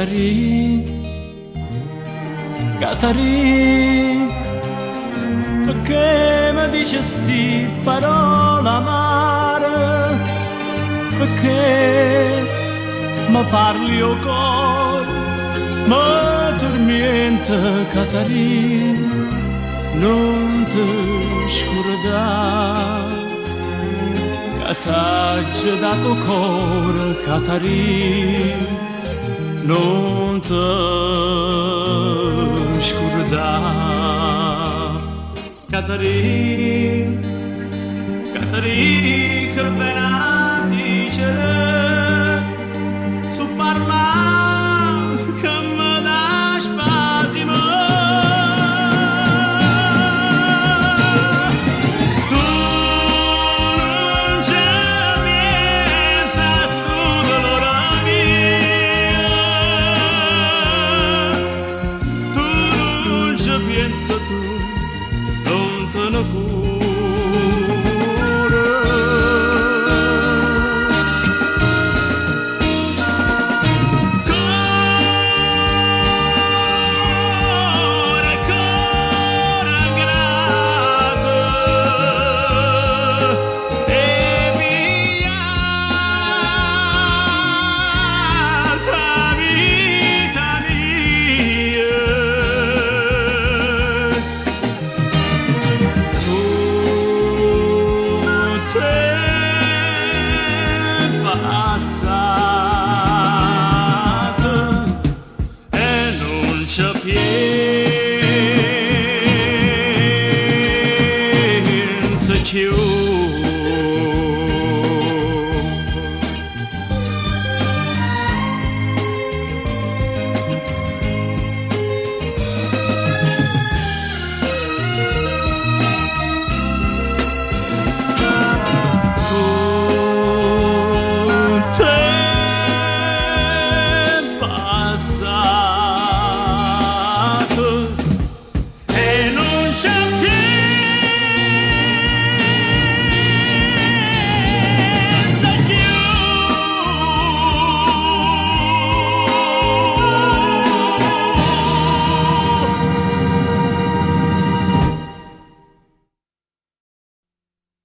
Catarì, Catarì, pecché mi dici sti parole amare? Pecché mi parli 'o core, mi turmiente, Catarì, nun te scurdà. Ca t'aggio dato 'o core, Catarì, nun te scurdà. Catarì, Catarì, che vene a dicere 'stu parlà che me dà spasimo. Tu nun ce pienze a 'stu dolore mio, tu nun ce pienze tu, nun te ne cure.